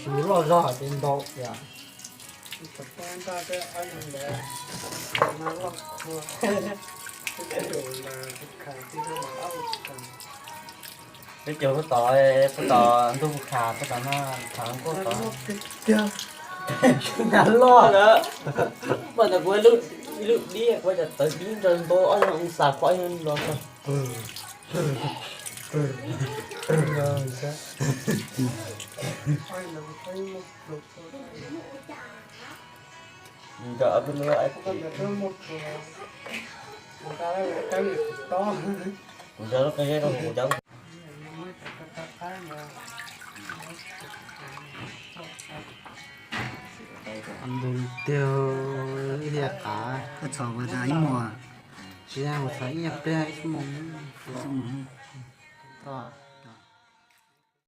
Tus loj zog ces ntau tias. Peb cov puag tom, puag tom ntug puag khas, puag tom no khas nkauj tod. Nyab loj. Puag tom kuv lub, lub dib kuv cov tawv dib nrog npau ob yog ua xav qhov yog los. Nrog ob peb lub, kuv nrog lub qe zeb rau kuv cov. Ntug tiag, ib liag qav. Koj txhom ua tas ib muag. Tsis yog, mus txhom ib nyuag pliag ib xuab moos. Ib xuab moos. Toj.